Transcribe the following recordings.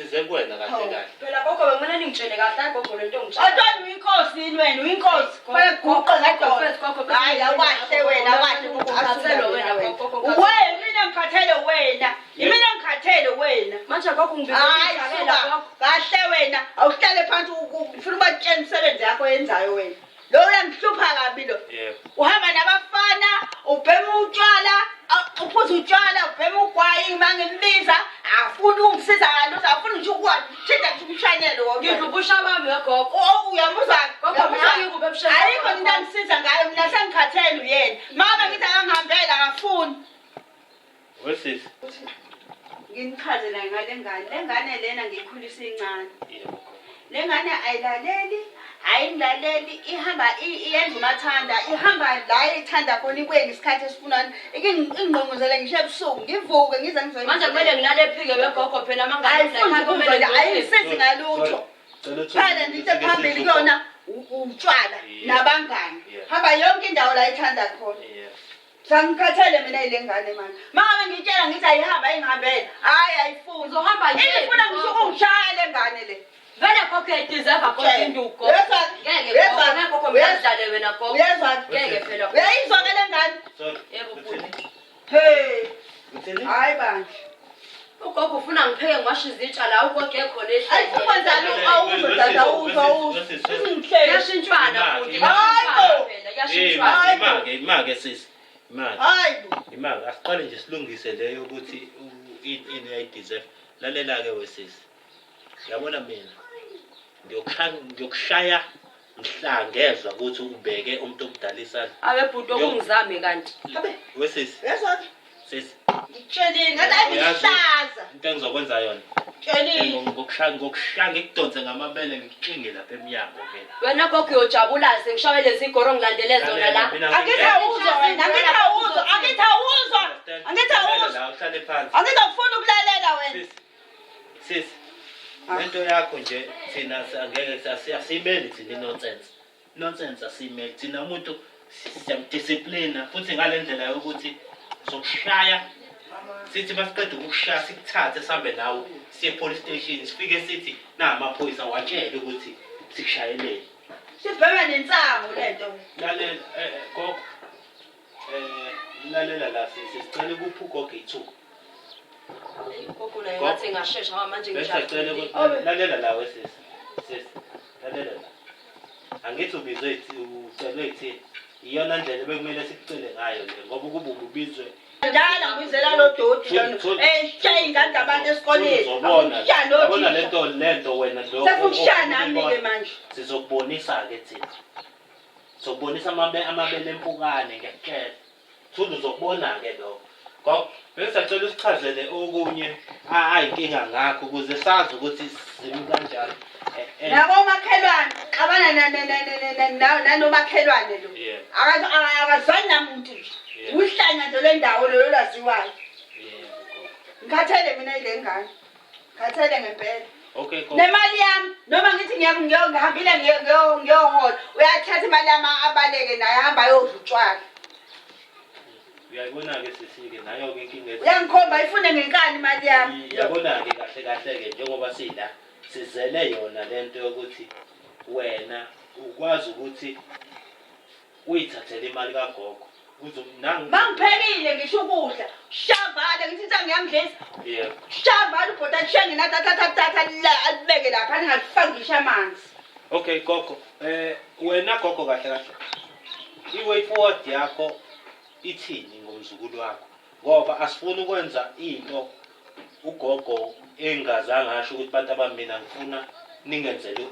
Size kuwena kahle kahle. Phela gogo bekumele ningitshele kahle hayi gogo lento ongitshela. Antwana uyinkosi yini wena uyinkosi. Fanele guqe Gogo, gogo, ngedolo. Hayi awukahle wena awukahle Ngikhathele wena gogo. gogo. Wena mina ngikhathele wena. Imina ngikhathele wena. Manje gogo ngibizela Hayi ijakela suka. gogo. Kahle wena awuhlale phansi ufuna ubatshela imisebenzi yakho oyenzayo wena. Lo uyangihlupha kabi lo. Yebo. Uhamba nabafana, ubhema utshwala, uphuza utshwala, ubhema ugwayi, uma ngimbiza, afuni ukungisiza ngalutho, afuni nje ukuwathinta nje umshanyelo wonke. Ngidla ubusha bami we gogo. Oh, uyamuzwa? Gogo, Uyamuzwa? mina ngikuphi ebusheni? Ayikho into angisiza ngayo mina sengikhathele uyena. Mama ngithi akangihambela akafuni. Wesisi. Nginichazela ngale ngane. Le ngane lena ngiyikhulisa incane. Yebo gogo. Le ngane ayilaleli, ayingilaleli, ihamba iyenza umathanda, ihamba la ithanda khona ibuye ngesikhathi esifunani. Ingqongqozele ngisho ebusuku, ngivuke ngize ngizoyi. Manje kumele ngilale ephike we gogo phela mangane Ayifuni ukuzwa nje, ayingisizi ngalutho. Cela uthi Phela nje phambili kuyona utshwala Yeah. nabangani. Yeah. Hamba yonke indawo la ithanda khona. Yeah. Sangikhathele mina yile ngane manje. Mama ngitshela ngithi ayihamba ayingihambele. Hayi ayifuni. Uzohamba nje. Ifuna ngisho ukungishaya le ngane le. Vele gogo uyayideserve gogo induku gogo. Uyezwa? Ngeke Uyezwa? gogo, ngeke gogo mina ngidlale wena gogo. Uyezwa? Ngeke phela gogo. Uyayizwa ke le ngane? Sorry. Yebo, bhuti. Hey, Uthini? hayi bandla. Ugogo ufuna ngipheke ngiwashe izitsha la ugogo ekhona ehleli. Ayikwenza lo awuzwa dada awuzwa awuzwa. Izingihleli. Kuyashintshwana bhuti, Hayi kuyashintshwana bo. phela, Eh, kuyashintshwana. imake, imake sisi. Imake. Hayi bo. Imake, asiqale nje silungise leyo ukuthi ini uyayideserve. Lalela ke wesisi. Yabona mina ngiyokushaya ngiyokushaya mhla ngezwa ukuthi ubeke umuntu omdala isandla. Abe bhuti okungizame kanti. Habe. Wesisi, Uyezwa? sisi. Ngikutshelile ngathi ayingihlaza. Into engizokwenza yona. Tshelile. Ngokushaya ngokushaya ngikudonse ngamabele ngikuxinge lapha emnyango mina. Wena gogo uyojabula sengishawe lezi goro ngilandele zona la. Mina Angithi awuzwa wena, angithi awuzwa, angithi awuzwa. Angithi awuzwa. La uhlale phansi. Angithi awufuni ukulalela wena. Sisi. Sisi. Lento yakho nje thina angeke asiyimeli thina i-nonsense. Nonsense asiyimeli. Thina umuntu siyamdisciplina futhi ngale ndlela yokuthi sokushaya sithi masiqeda ukukushaya sikuthathe sihambe nawe siye police station sifike sithi na amaphoyisa watshele ukuthi sikushayeleni. Sibhema nensangu lento. Lalela gogo. Lalela la sisi sicela ukupha ugogo ithuba. Gogo naye ngathi ngashesha ngoba manje Besacela ngijabulile. ukuthi lalela la wesisi. Sisi lalela la. Angithi ubizwe ucelwe yithini? Iyona ndlela bekumele sikucele ngayo le ngoba ukuba ubizwe Njalo ngibizela lo doti lona. Shaya ingane zabantu esikoleni. Uzobona. Akushaya lo Yabona thisha. lento lento wena lo. Sekushaya nami-ke manje. Sizokubonisa ke thina. Sizokubonisa amabele empukane ngiyakutshela. Thula uzokubona ke lokho. Gogo, bengisacela usichazele okunye ayinkinga ngakho ukuze sazi ukuthi simi kanjani. Nakomakhelwane, xabana nanomakhelwane lo. Yeah. Akazwani namuntu nje. Yeah. Uhlanya nje lwendawo lolo lwaziwayo. Yebo, gogo. Ngikhathele mina yile ngane. Ngikhathele ngempela. Okay, gogo. Nemali yami noma ngithi ngihambile ngiyohola uyathatha imali yami abaleke naye ahamba ayodla utshwala. Uyayibona-ke sisi-ke nayo-ke inkinga Uyangikhomba ifune ngenkani imali yami. Uyabona-ke kahle kahle-ke njengoba sila sizele yona lento yokuthi wena ukwazi ukuthi uyithathele imali kagogo Mangiphekile ngisho ukudla. Shavale ngithi insangu ngiyamdlisa. Yebo. Shavale ubhota kushengi nathatha la alibeke lapha ningalifaki ngisho amanzi. Okay gogo, wena gogo kahle kahle. I-way forward yakho ithini ngomzukulu wakho? Ngoba asifuni ukwenza into ugogo engazange asho ukuthi bantu abami mina ngifuna ningenzele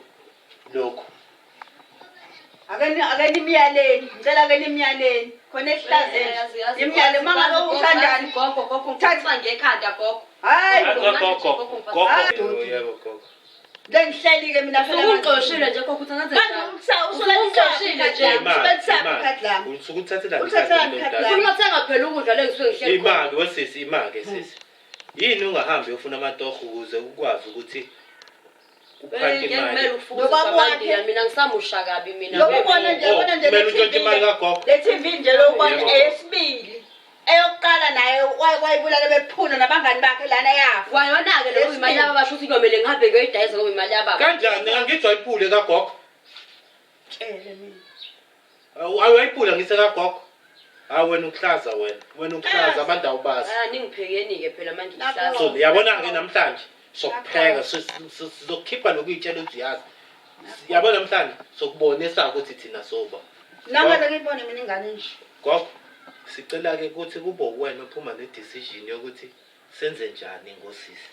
lokhu. Ake nimyaleni, ngicela ake nimyaleni. Khona ehlazeni. Nimyale uma ngabe uthandani. Gogo, gogo, ngithatha ngekhanda gogo. Hayi Gogo, bo. gogo, Hayi. gogo. Yebo gogo. Lengihleli-ke mina phela manje. Usukungixoshile nje gogo, uthi angaze Manje njani. usulalisa Usukungixoshile nje. Usulalisa ikhadi lami. Usuke uthathela Uthathela ikhadi lami. Ufuna ukuthenga phela ukudla le ngisuke ngihleli khona. Imake wesisi, imake sisi. Yini ungahambi uyofuna amatoho ukuze ukwazi ukuthi uphante Ngeke imali? kumele ufuze Nobaba wakhe. samandiya mina ngisamusha kabi mina. Lokhu ubona nje, ubona nje Kumele le untshontshe TV imali kagogo. Le TV nje lokubona Yebo. eyesibili. Eyokuqala naye Wayibulala bephuna nabangani bakhe lana yafa. Kwayona-ke leyo imali yababa, sho ukuthi kuyomele ngihambe ngiyoyidayisa ngoba imali yababa. Kanjani angithi wayiphule kagogo? Tshele mina. Awayiphula ngise kagogo. Hayi wena ukuhlaza wena. Wena ukuhlaza abantu awubazi. Ah, ningiphekeni-ke phela manje Lapho. ihlaza. So yabona-ke namhlanje sokupheka sizokukhipha lokuyitshela ukuthi uyazi. Yabo namhlanje sokubonisa ukuthi thina soba. Nangale ngiyibone mina ingane nje. Gogo, sicela-ke ukuthi kube uwena ophuma ne-decision yokuthi senze njani ngosisi.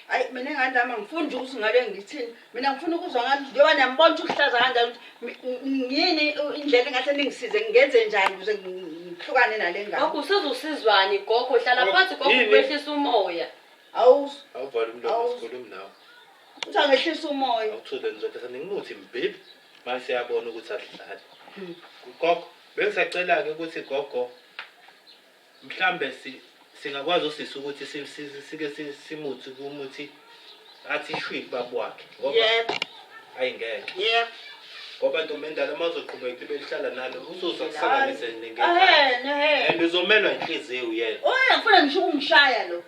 Hayi mina ingane zami angifuni nje ukuthi ngale ngithini. Mina ngifuna ukuzwa ngani njengoba niyambona ukuthi uhlaza kanjani ukuthi yini indlela engahle ningisize ngingenze njani ukuze ngihlukane nale ngane. Gogo usizusizwani gogo, hlala Gogo, phansi gogo yini? wehlisa umoya. Awu Awuvale umlomo Awu. sikhulumi nawe. uthi angehlisa umoya. Awuthule ngizothi ngimuthi mbhibhi. Mase siyabona ukuthi asidlali. Gogo, bengisacela-ke ukuthi gogo mhlambe singakwazi usisi ukuthi sike simuthi kumuthi athi shwi kubaba wakhe ngoba Yebo, ayingeke. yebo. Ngoba ntombi endala uma uzoqhubeka ibe lihlala nalo uzoza kusanganise ngekhaya. Ehhe, ehhe. And uzomelwa inhliziyo uyena. Oya ngifuna ngisho ukungishaya lo.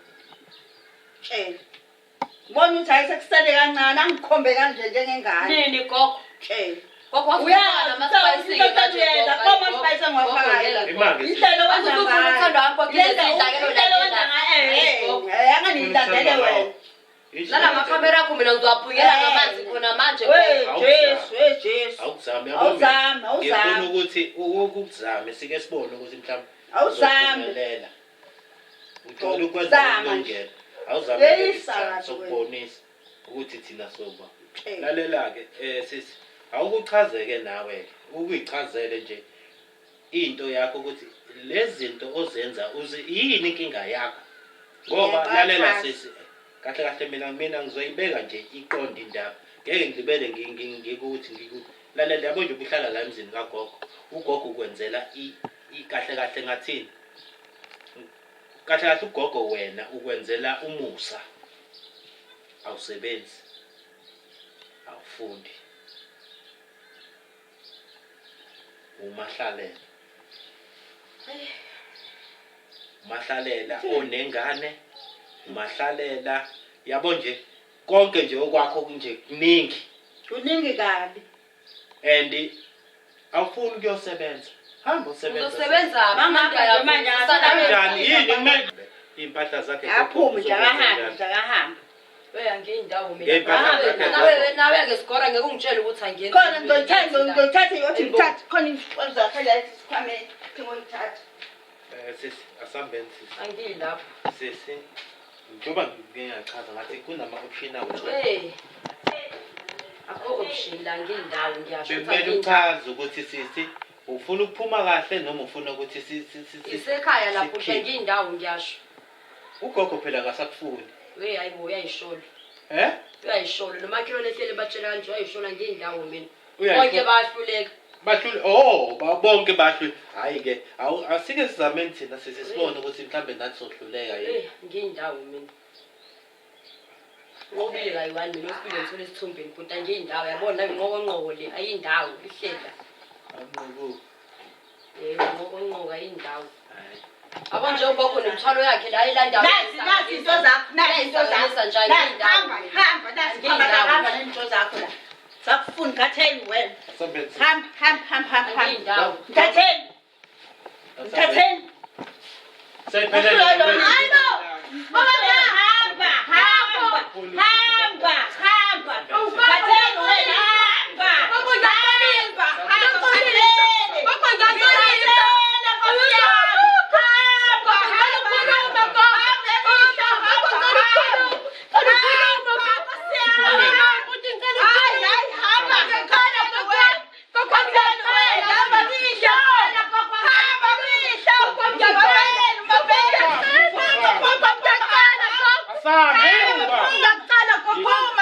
Tshela. Ngibona ukuthi hayi sekusele kancane angikhombe kanje njengengane. Nini gogo? Tshela. Gogo Uyazi, ama-spice-ke into manje, uyenza, gogo, koma gogo, spice engiwafakayo. gogo, ngeke, Imali. Indlela owenza Wathi ufuna ngayo. uthando wakho, Indlela ngidla ke lo indlela owenza landela. ngayo, Hayi, gogo. angangiyilandele wena. Nala makhamera akho mina ngizowaphungela Eh. ngamanzi khona manje. We gogo. Jesu, we Jesu. Awuzame Awuzame, awuzame. Ngifuna ukuthi ukuzame sike sibone ukuthi mhlawumbe Awuzame. uzophumelela. Ujwayele ukwenza Zama nje. ukulungela. Awuzame Yeyisa ke kabi wena. sokubonisa ukuthi thina soba. Tshela. Lalela-ke sisi, awukuchazeke nawe-ke, ukuyichazele nje into yakho ukuthi lezi zinto ozenza uze yini inkinga yakho. Ngoba Yebo, lalela ayachaza. sisi, kahle kahle mina ngizoyibeka nje iqonde indaba. Ngeke ngilibele ngikuthi lalela yabo nje ubuhlala la emzini kagogo. Ugogo ukwenzela kahle kahle ngathini? Kahle kahle ugogo wena ukwenzela umusa. Awusebenzi. Awufundi. Umahlalela. Umahlalela onengane, umahlalela yabo nje konke nje okwakho nje kuningi Kuningi kabi. and awufuni ukuyosebenza. Hamba usebenza. Uzosebenza Mangihamba nje manje, Kanjani yini kumele impahla zakhe Aphumi nje akahambi uzokwenza nje akahambi. We angiyindawo mina. Ngey'mpahla Nawe- zakhe Nawe nawe ke sigora ngeke ungitshele ukuthi angiyenzi. Khona ngizoyithatha ngizoyithatha yothi ngithathe khona izinto zakhe la esikhwameni. Ngizoyithatha. Sisi asambeni sisi. Angiyilapho. Sisi njengoba ngingachaza ngathi kunama option awu. Hey. Akho option la ngiyindawo ngiyasho. ukuthi Bekumele angiyindawo. uchaze ukuthi sisi ufuna ukuphuma kahle noma ufuna ukuthi Isekhaya lapho sikhiphe. ngiyindawo ngiyasho. Ugogo phela akasakufuni. We hayibo uyayisholo. Eh? Uyayisholo nomakhelwane ehlele batshela kanje uyayisholo ngiyindawo mina. Uyayisholo. Bonke bayahluleka. Bahlule oh bonke bahlule. Hayi ke asike sizameni thina sisi sibone ukuthi mhlambe nathi sohluleka yini. Eh ngiyindawo mina. Nqobile kayi-one mina osibile ngithole esithombeni bhuti angiyindawo yabona nayo inqokonqoko le ayindawo ihlela. Anqobo. Yebo inqokonqoko ayindawo. Hayi. Abo nje ugogo nemithwalo yakhe la elanda. Nazi nazi into zakho, nazi into zakho. Nazi hamba hamba nazi hamba hamba nento zakho la. Sakufuni khatheni wena. Asambeni sisi. Hamba hamba hamba hamba hamba. Angiyindawo. Mthatheni, mthatheni. Seyiphelele. Hayi bo. Baba hamba hamba hamba hamba. Mthatheni wena hamba. Hamba hamba. Mthatheni. Mthatheni, hamba hamba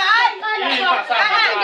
Asambe.